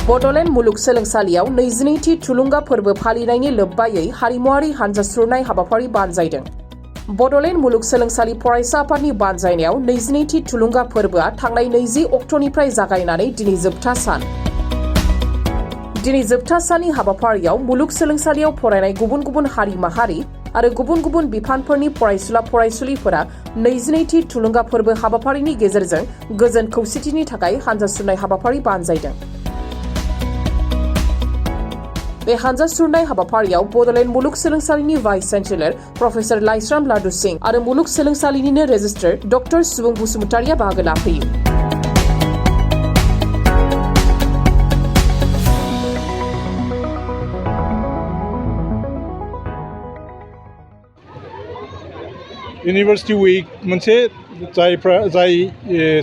बड'लेण्ड मुलुगसोलोंसालियाव 22थि थुलुंगा फोरबो फालिनायनि लोब्बायै हारिमुआरि हानजा सुरनाय हाबाफारि बानजायदों। बड'लेण्ड मुलुगसोलोंसालि फरायसा आफादनि बानजायनायाव 22थि थुलुंगा फोरबोआ थांनाय 20 अक्ट'निफ्राय जागायनानै दिनै जोबथा सान। दिनै जोबथा साननि हाबाफारियाव मुलुगसोलोंसालियाव फरायनाय गुबुन गुबुन हारि माहारि आरो गुबुन गुबुन बिफानफोरनि फरायसुला फरायसुलिफोरा 22थि थुलुंगा फोरबो हाबाफारिनि गेजेरजों गोजोन खौसेथिनि थाखाय हानजा सुरनाय हाबाफारि बानजायदों। बे हानजा सुरनाय हाबाफारियाव बड'लेण्ड मुलुगसोलोंसालिनि भाइस चेन्सेलर प्रफेसर लाइस्राम लादु सिंह आरो मुलुगसोलोंसालिनिनो रेजिस्ट्रार डक्टर सुबुं बसुमतारिया बाहागो लाफैयो। यूनिवर्सिटी वीक मोनसे जाय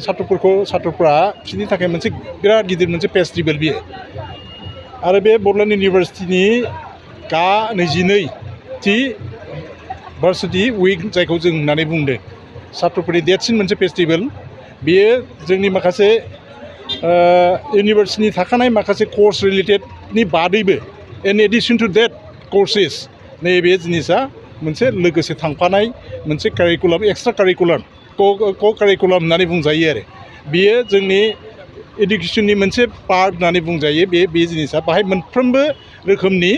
छात्रफ्रा बिसोरनि थाखाय मोनसे बिराद गिदिर मोनसे फेस्टिवल बियो आरो बे बड'लेण्ड यूनिवर्सिटीनि 22थि भार्सिटी वीक जायखौ जों होननानै बुंदों छात्रफोरनि देरसिन मोनसे फेस्टिवल बेयो जोंनि माखासे यूनिवर्सिटीनि थाखानाय माखासे कोर्स रिलेटेडनि बादैबो in addition to that courses नैबे जिनिसा मोनसे लोगोसे थांफानाय मोनसे curriculum extra curriculum co curriculum होननानै बुंजायो आरो बेयो जोंनि एडुकेशननि मोनसे पार्ट होननानै बुंजायो। बे जिनिसा बाहाय मोनफ्रोमबो रोखोमनि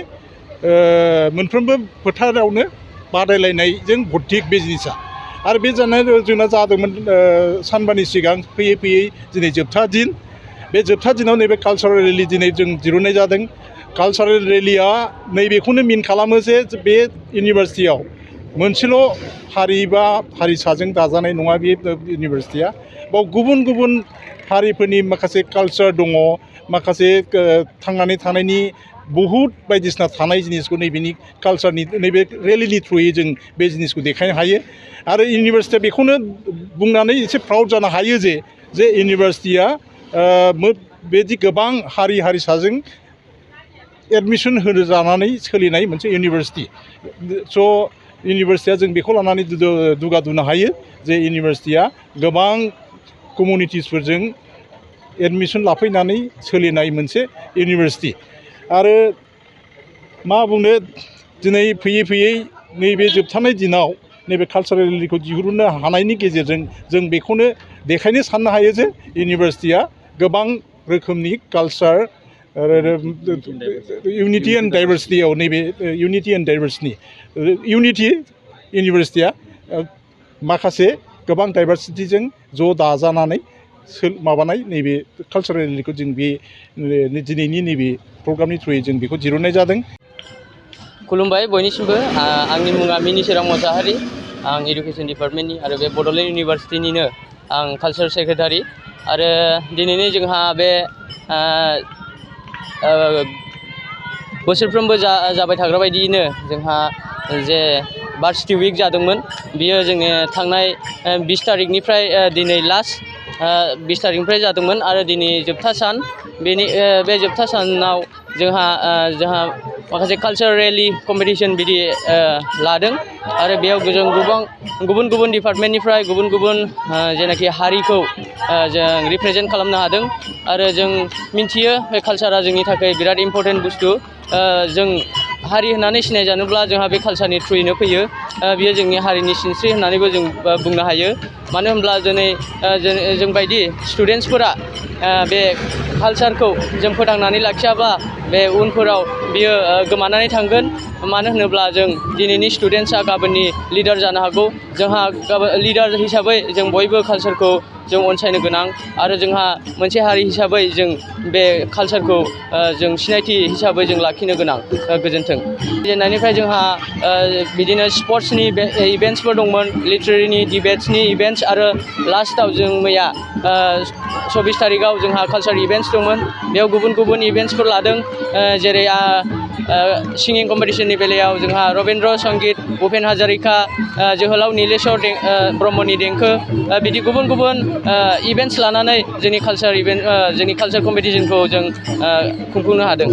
मोनफ्रोमबो फोथारावनो बादायलायनायजों भर्तिक बे जिनिसा आरो बे जानाय जोंना जादोंमोन सानबानि सिगां फैयै फैयै दिनै जोबथा दिन बे जोबथा दिनाव नैबे कालचारेल रेलि दिनै जों दिरुननाय जादों। कालचारेल रेलिया नैबेखौनो मिन खालामो जे बे यूनिवर्सिटीयाव मोनसेल' हारि बा हारिसाजों दाजानाय नङा बे यूनिवर्सिटीया बाव गुबुन गुबुन हारिफोरनि माखासे कालचार दङ माखासे थांनानै थानायनि बहुद बायदिसिना थानाय जिनिसखौ नैबेनि कालचारनि नैबे रेलिनि थ्रुयै जों बे जिनिसखौ देखायनो हायो आरो यूनिवर्सिटीया बेखौनो बुंनानै एसे प्राउड जानो हायो जे यूनिवर्सिटीया बेदि गोबां हारि हारिसाजों एडमिशन होनो जानानै सोलिनाय मोनसे यूनिवर्सिटी। स' यूनिवर्सिटीया जों बेखौ लानानै दुगा दुनो हायो जे यूनिवर्सिटीया गोबां कमिउनिटिसफोरजों एडमिशन लाफैनानै सोलिनाय मोनसे यूनिवर्सिटी आरो मा बुंनो दिनै फैयै फैयै नैबे जोबथानाय दिनाव नैबे कालचारेल रेलिखौ दिहुननो हानायनि गेजेरजों जों बेखौनो देखायनो साननो हायो जे यूनिवर्सिटीया गोबां रोखोमनि कालचार यूनिटी एंड डाइवर्सिटीयाव नैबे यूनिटी एंड डाइवर्सिटी यूनिटी यूनिवर्सिटीया माखासे गोबां डाइवर्सिटीजों ज' दाजानानै माबानाय नैबे कालचारेल रेलिखौ जों बे दिनैनि नैबे प्रग्रामनि थ्रुयै जों बेखौ दिरुननाय जादों। खुलुमबाय बयनिसिमबो आंनि मुङा मिनिसोरां मोसाहारि आं एडुकेशन डिपार्टमेन्टनि आरो बे बड'लेण्ड यूनिवर्सिटीनिनो आं कालचार सेक्रेटारि आरो दिनैनि जोंहा बे बोसोरफ्रोमबो जाबाय थाग्रा बायदियैनो जोंहा जे भार्सिटी वीक जादोंमोन बियो जोंनि थांनाय 20 तारिखनिफ्राय दिनै लास्ट 20 तारिखनिफ्राय जादोंमोन आरो दिनै जोबथा सान बे जोबथा सानाव जोंहा माखासे कालचार रेलि कम्पिटिशन बिदि लादों आरो बेयाव जों गुबुन गुबुन डिपार्टमेन्टनिफ्राय गुबुन गुबुन जेनाखि हारिखौ जों रिप्रेजेन्ट खालामनो हादों आरो जों मिन्थियो बे कालचारा जोंनि थाखाय बिराद इम्पर्टेन्ट बुस्थु जों हारि होननानै सिनायजानोब्ला जोंहा बे कालचारनि थ्रुयैनो फैयो बियो जोंनि हारिनि सिनस्रि होननानैबो जों बुंनो हायो मानो होनब्ला दिनै जों बायदि स्टुडेन्टसफोरा बे कालचारखौ जों फोथांनानै लाखियाब्ला बे उनफोराव बियो गोमानानै थांगोन मानो होनोब्ला जों दिनैनि स्टुडेन्टसा गाबोननि लिडार जानो हागौ जोंहा लिडार हिसाबै जों बयबो कालचारखौ जों अनसायनो गोनां आरो जोंहा मोनसे हारि हिसाबै जों बे कालचारखौ जों सिनायथि हिसाबै जों लाखिनो गोनां गोजोन्थों। जेननायनिफ्राय जोंहा बिदिनो स्पर्ट्सनि इभेन्ट्सफोर दंमोन लिटारेरिनि डिबेट्सनि इभेन्ट्स आरो लास्टआव जों मैया 24 तारिखआव जोंहा कालचार इभेन्ट्स दंमोन बेयाव गुबुन गुबुन इभेन्ट्सफोर लादों जेरै सिंगिं कम्पिटिशननि बेलायाव जोंहा रबीन्द्र संगीत भुपेन हाजरिका जोहोलाव नीलेश्वर ब्रह्मनि देंखो बिदि गुबुन गुबुन इभेन्ट्स लानानै जोंनि कालचार कम्पिटिशनखौ जों खुंफुंनो हादों।